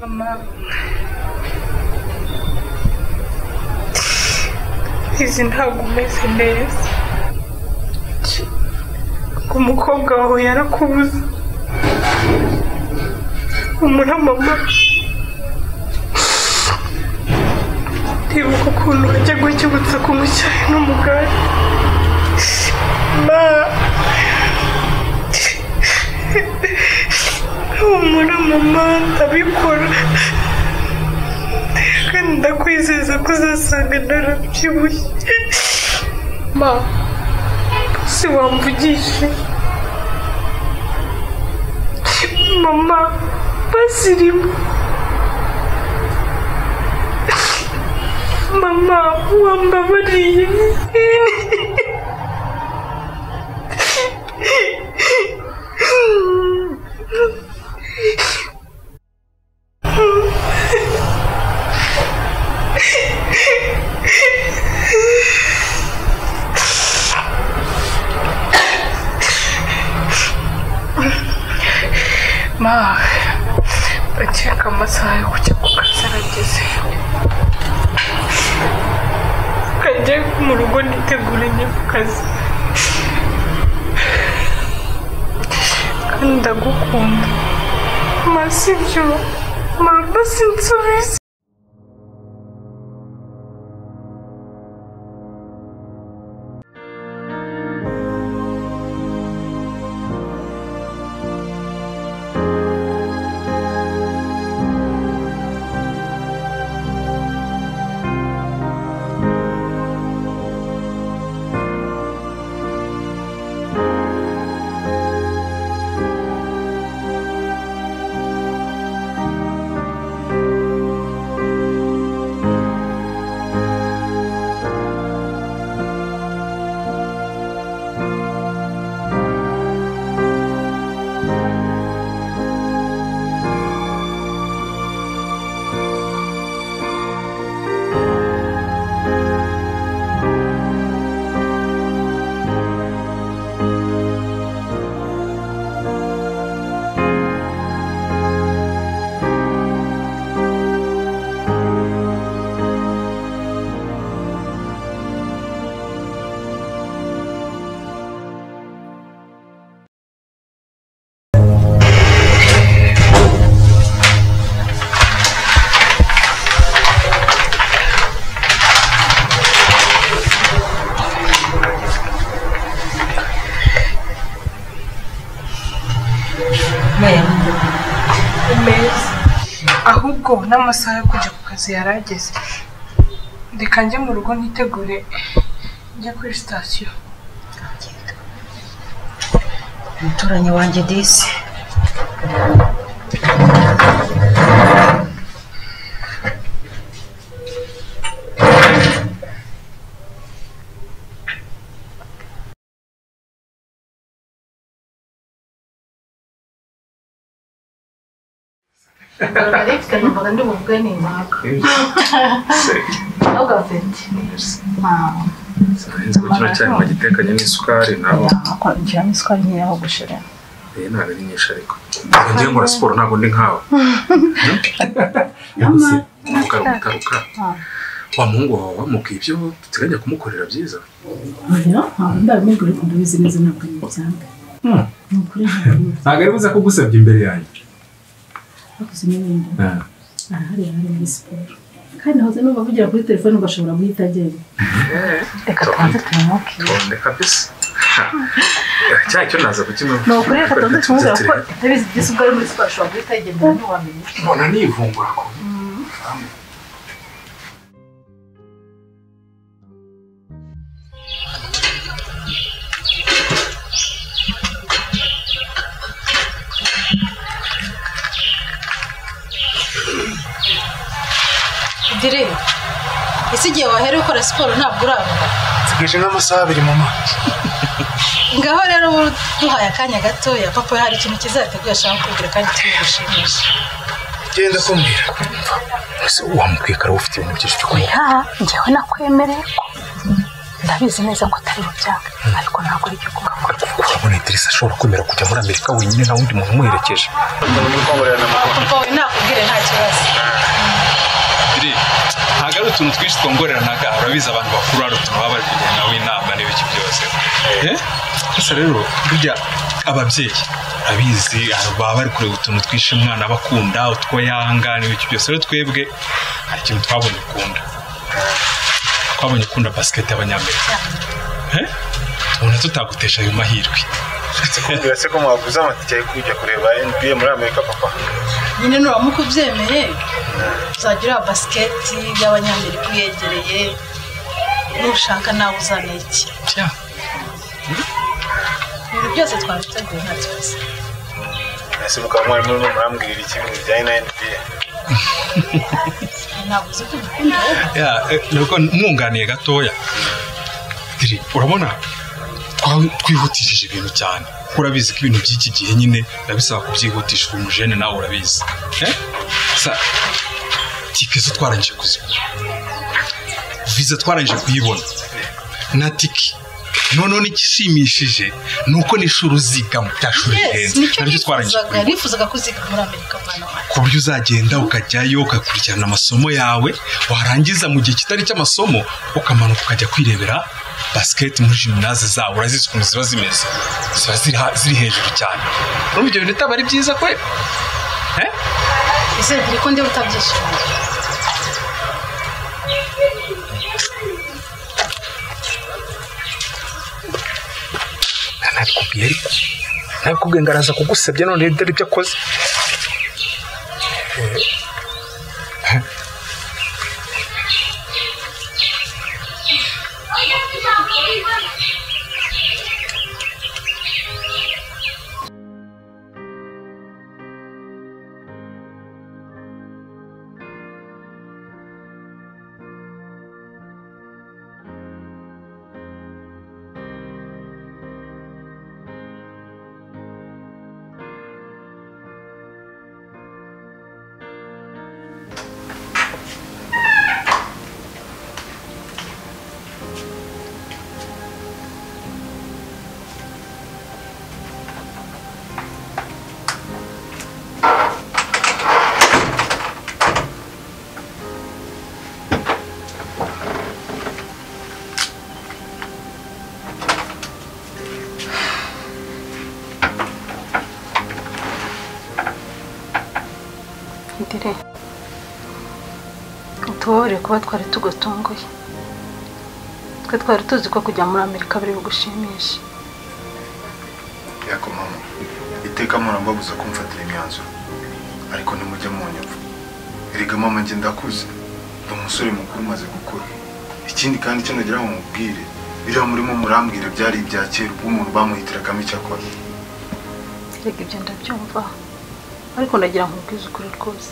Mama, izi ntabwo umeze neza. Umukobwa wawe yarakubuze. Humura mama, ndibuka ukuntu wajya gukibutsa kunywa icyayi n'umugati. Ma, humura mama, ndabikora kandi ndakwizeza ko uzasanga narabyibushye. Ma, si wamvugishe mama, basirimu. Mama, wambabariye. Ma, ndakeka amasaha yo kujya ku kazi arageze. Kajya mu rugo nitegure njye ku kazi. Kandi ndagukunda. Ma, sibyo? Ma, basi nsubize. Ahubwo n'amasaha yo kujya ku kazi yarageze. Reka njye mu rugo nitegure njya kuri sitasiyo. Umuturanyi wanjye disi. Narifite numvaga ndi buvuge nimpaka. Ahubwo afite. Sinzi ko kino cyayi mwagitekanye n'isukari nabo. Nshiramo isukari nkeya aho gushira. Ntabwo ari nyinshi ariko. Ngiye nkora siporo ntabwo ndi nkawe. Mutaruka. Wa muhungu wawe wamubwiye ibyo duteganya kumukorera byiza. Oya, ntabwo ndabimubwira ariko ndabizi neza ntabwo ari ibyange. Ni ukuri ntabwo ari buze kugusabye imbere yanjye. Akoze n'ibindi. Arahari ari muri siporo. Kandi nahoze numva avugira kuri telefone ngo ashobora guhita agenda. Reka tubanze tumubwire. Tonde kabisa. Cyayi cyo naza kukimenya. Ni ukuri reka tubanze tumubwire kuko ndabizi byose ubwo ari muri siporo ashobora guhita yigendera ntiwamenya. Mbona nivumbura ko. Dire, ese igihe wahera ukora siporo ntabwo uraruha? Nsigaje nk'amasaha abiri mama. Ngaho rero duhaye akanya gatoya, papa hari ikintu kizateguye ashaka kukubwira kandi kibigushimisha. Genda kumbwira. Ese wamubwiye kare ufite ibintu byinshi byo kumubwira? Oya, njyewe nakwemereye ko ndabizi neza ko atari bubyange, ariko ntabwo ari ibyo kugakora. Urabona Idrissa ashobora kwemera kujya muri Amerika wenyine nta wundi muntu umuherekeje. Papa we ntabwo Nzakubwire nta kibazo. Diri, ntabwo ari utuntu twinshi twongoreranaga, urabizi abantu bakuru hari utuntu baba bari kugenda w'inama n'ibiki byose. Gusa rero burya ababyeyi urabizi baba bari kureba utuntu twinshi umwana aba akunda, utwo yanga n'ibiki byose. Rero twebwe hari ikintu twabonye ukunda. Twabonye ukunda basket y'Abanyamerika. Tubona tutagutesha ayo mahirwe. Kumbwira se ko mwaguze amatike yo kujya kureba NBA muri Amerika papa? Nyine nuramuka ubyemeye uzajya ureba basiketi y'Abanyamerika uyegereye, nushaka nawe uzanayikina. Ibintu byose twabiteguye nta kibazo. Ese mukaba mwari murimo murambwirira iki ibintu bijyanye na NBA? Ntabwo uzi ko ubikunda wowe. Nuko mwunganiye gatoya. Diri, urabona twihutishije ibintu cyane. Urabizi ko ibintu by'iki gihe nyine birabisaba kubyihutisha, uri umujene nawe urabizi. Sa tike zo twarangije kuzigura, viza twarangije kuyibona na tike. Noneho n'igishimishije ni uko n'ishuri uzigamo rya shuri rihenze naryo twarangije kuyibona. Nifuzaga kuziga muri Amerika mwana wanjye. Ku buryo uzagenda ukajyayo ugakurikirana amasomo yawe, warangiza mu gihe kitari cy'amasomo ukamanuka ukajya kwirebera basket muri gymnase zabo. Urazizi ukuntu ziba zimeze, ziba ziri hejuru cyane. Urumva ibyo bintu bitaba ari byiza kwe? Ese dore ko ndiba utabyishimiye. Nabikubwiye ariko nabikubwiye ngo araza kugusebya none dore ibyo akoze. Dire, utubabarire kuba twari tugutunguye. Twe twari tuzi ko kujya muri Amerika biri bugushimishe. Yako mama, iteka murambabuza kumfatira imyanzuro, ariko ntimujya munyumva. Erega mama njye ndakuze, ndi umusore mukuru umaze gukura. Ikindi kandi icyo nagira ngo mubwire, biriya murimo murambwira byari ibya kera ubwo umuntu bamuhitiragamo icyo akora. Erega ibyo ndabyumva, ariko ndagira ngo nkubwize ukuri rwose.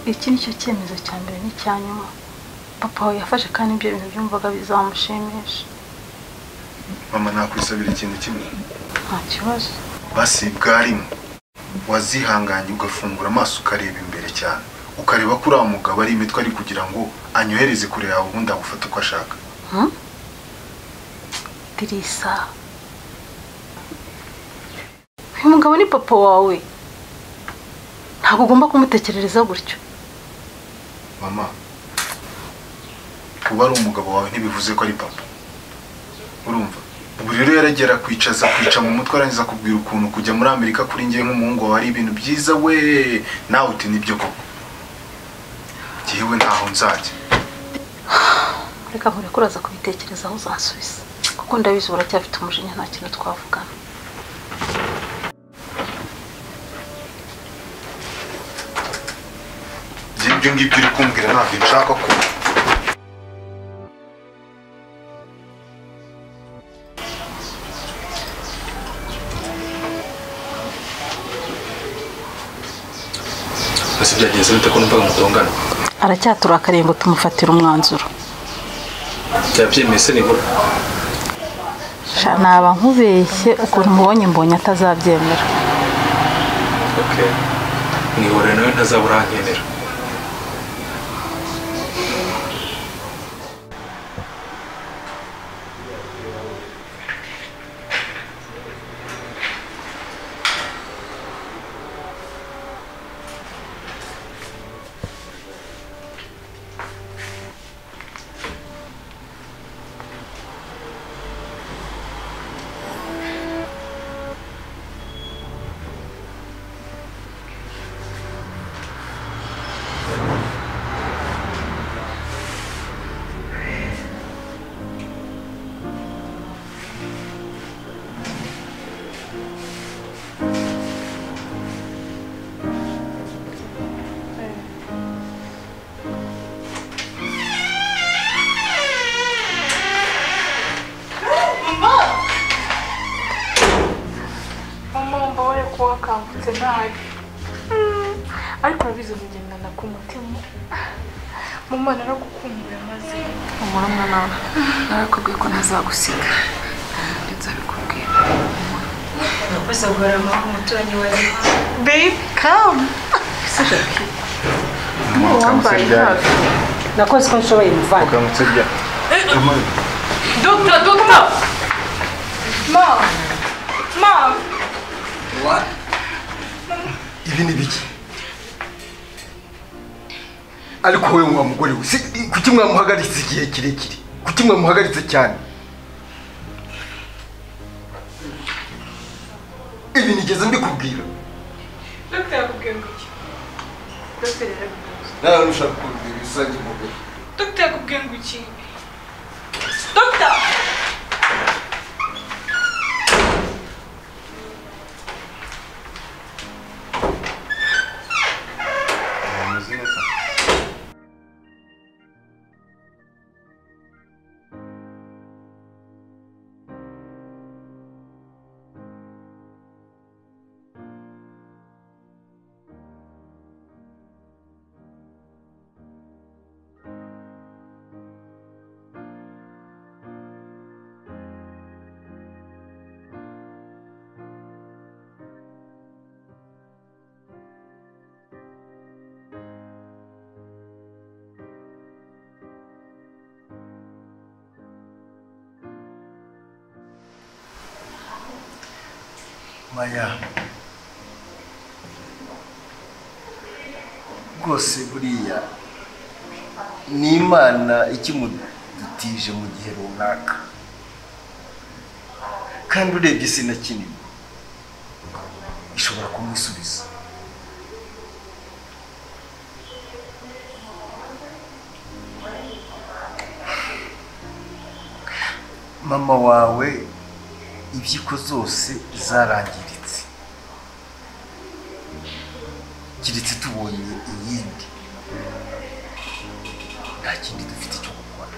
Iki nicyo cyemezo cya mbere n'icya nyuma papa wawe yafashe, kandi ibyo bintu byumvaga bizamushimisha. Mama nakwisabira ikintu kimwe. Nta kibazo. Basi bwarimo wazihanganye ugafungura amaso ukareba imbere cyane, ukareba ko uriya mugabo ari imitwe ari kugira ngo anyohereze kure yawe ubundi agufate uko ashaka. Dirisa, uyu mugabo ni papa wawe, ntabwo ugomba kumutekerereza gutyo. Mama, kuba ari umugabo wawe ntibivuze ko ari papa. Urumva? Ubu rero yaragera kwicaza kwica mu mutwe arangiza kubwira ukuntu kujya muri Amerika kuri njye nk'umuhungu wawe ari ibintu byiza we, nawe uti nibyo koko. Jyewe ntaho nzajya. Reka nkureke uraza kubitekerezaho uzansubiza, kuko ndabizi uracyafite umujinya nta kintu twavugana. Ibyo ngibyo uri kumbwira ntabwo nshaka ko. Ese byagenze bite ko numvaga mutongana? Aracyaturakariye ngo tumufatire umwanzuro. Byabyemeye se nibura? Naba nkubeshye ukuntu mubonye mbonye atazabyemera. Okay. Nihore nawe ntazabura ankenera. Uramutse ntahari. Ariko urabizi mugendana ku mutima. Mama naragukumbuye maze. Humura mwana wawe. Narakubwiye ko ntazagusiga. Nzabikubwira. Urakoze guharama ku muturanyi wawe. Babe, come. Wambaye hafi. Nakoze ko nshoboye muvana. Ukamutse rya. Doctor, doctor. Mom. Mom. What? Ibi ni biki? Ariko wowe wa mugore we, kuki mwamuhagaritse igihe kirekire? Kuki mwamuhagaritse cyane? Ibi nigeze mbikubwira. Doctor yakubwiye ngo iki? Doctor yarakubwiye. Nawe ushaka kubwira ibisange mugore. Doctor yakubwiye ngo iki? Doctor! Maya, rwose buriya ni Imana ikimudutije mu gihe runaka, kandi urebye si na kinini ishobora kumusubiza. Mama wawe impyiko zose zarangiritse, keretse tubonye iyindi, nta kindi dufite cyo gukora.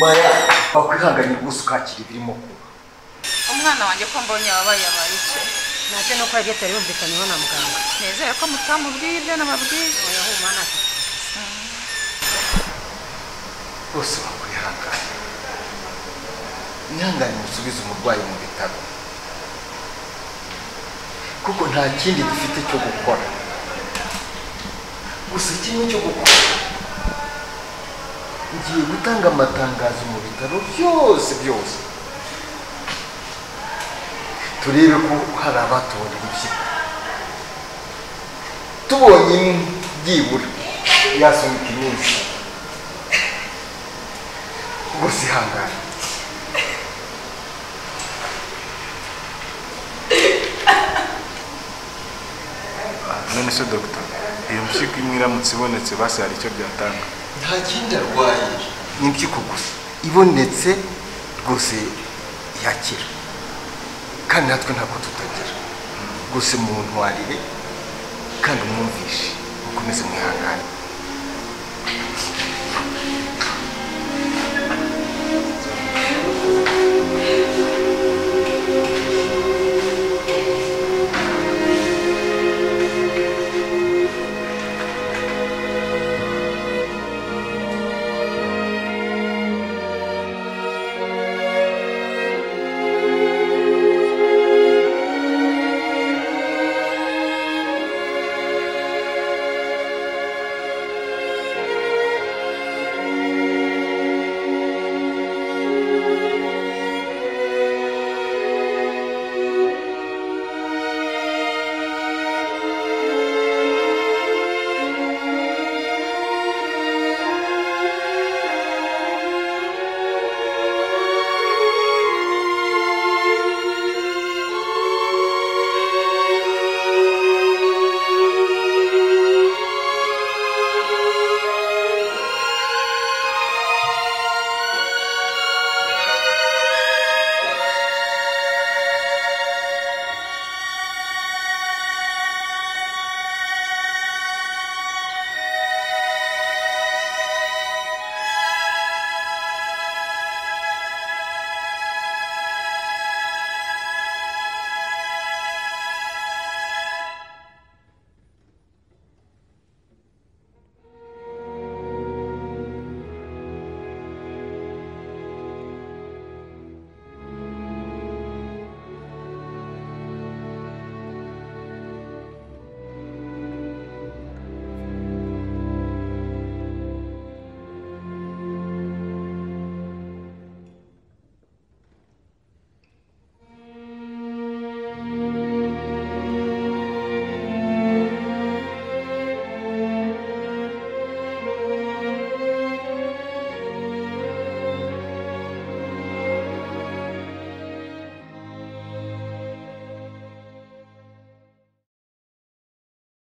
Maya, wakwihanganye rwose ukakira ibirimo kuba. Umwana wanjye ko mbonye wabaye abaye iki? Ntacyo nuko yagiye atari yumvikanyeho na muganga. Nizere ko mutamubwiye ibyo nababwiye. Oya humura ntacyo. Rwose wakwihangana. Mwihangane musubize umurwayi mu bitaro, kuko nta kindi dufite cyo gukora. Gusa kimwe cyo gukora, ngiye gutanga amatangazo mu bitaro byose byose, turebe ko hari abatubonera impyiko. Tubonye imwe byibura yasunika iminsi. Rwose ihangane. None se doctor, iyo mpyiko imwe iramutse ibonetse basi hari icyo byatanga? Nta kindi arwaye, ni impyiko gusa. Ibonetse rwose yakira, kandi natwe ntabwo tutagira. Rwose muntwarire kandi umwumvishe, mukomeze mwihangane.